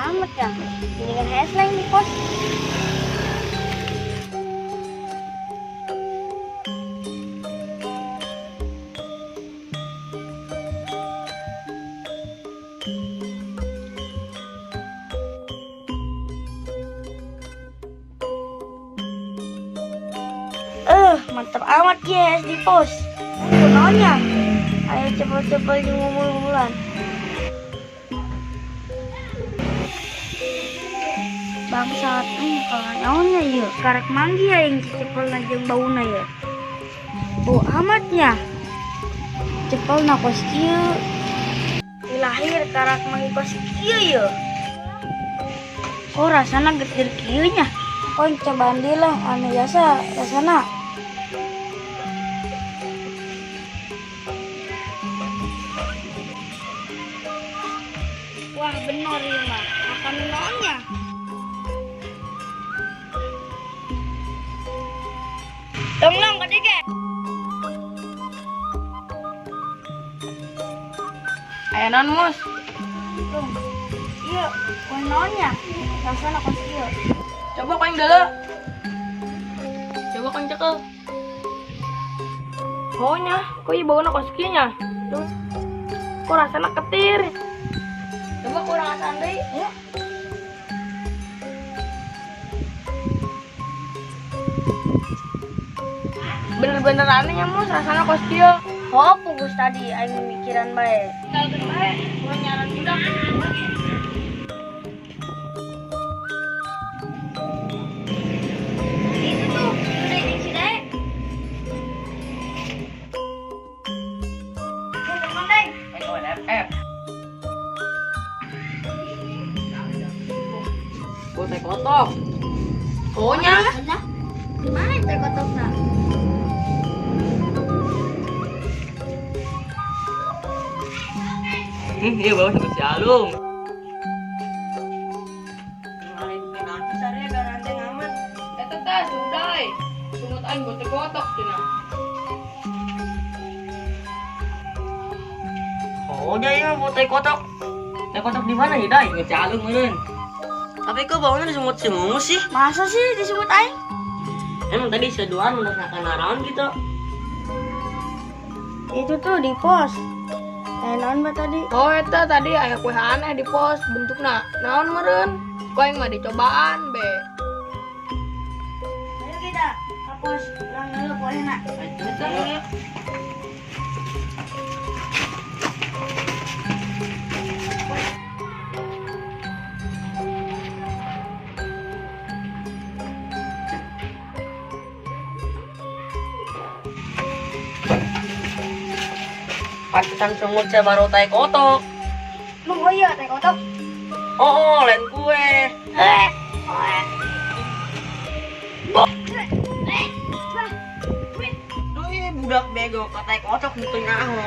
Amat ya. Mendingan heslang di pos. Mantap amat yes di pos. Kunonya. Ayo cepet-cepet di ngumul-ngumulan. Bangsat, kalau naonnya ya, karek manggi ya yang cepel jeung bauna ya. Bau amatnya. Cepel na kos kieu. Lahir karak manggi kos kieu ya. Kok rasana getir kieu nya? Oh, cobaan deui lah, anu biasa rasana. Wah, bener ieu mah. Makan naonnya? Dong long ke. Aya naon, Mus? Long. Iya, kue naonnya? Rasana kos kieu. Coba ku aing deuleu. Coba ku aing cekel. Oh nya, kok ieu bauna kos kieu nya? Duh. Kok rasana ketir? Coba ku urang asaan deui. Ya. Bener-bener aneh nya, Mus, rasana kos kieu. Oh, pugus tadi aing mikiran bae. Tinggalkeun bae, gua nyaran budak. Itu tuh, udah jeung si Dae. Eh, teman Dae. FF. Gua teh kotok. Oh nya. Mana teh kotokna? Iya bawa sama si Alung. Eta teh sundai. Sungut aing bote kotok cenah. Oh, dia ya mau teh kotok. Teh kotok di mana ya, Dai? Nge Alung meureun. Tapi kok baunya disungut si Mumus sih? Masa sih disungut aing? Emang tadi seduaan merasakan naraon gitu. Itu tuh di pos. Naon ba tadi? Oh, eta tadi aya kue aneh di pos bentukna. Naon meureun? Ku aing mah dicobaan be. Ayo kita ke pos urang dulu kuehna. Ayo. Pantesan sungut saya baru teh kotok. Emang oh iya teh kotok. Oh, lain kue. Eh. Duh, iya, budak bego ke teh kotok gitu nyaho.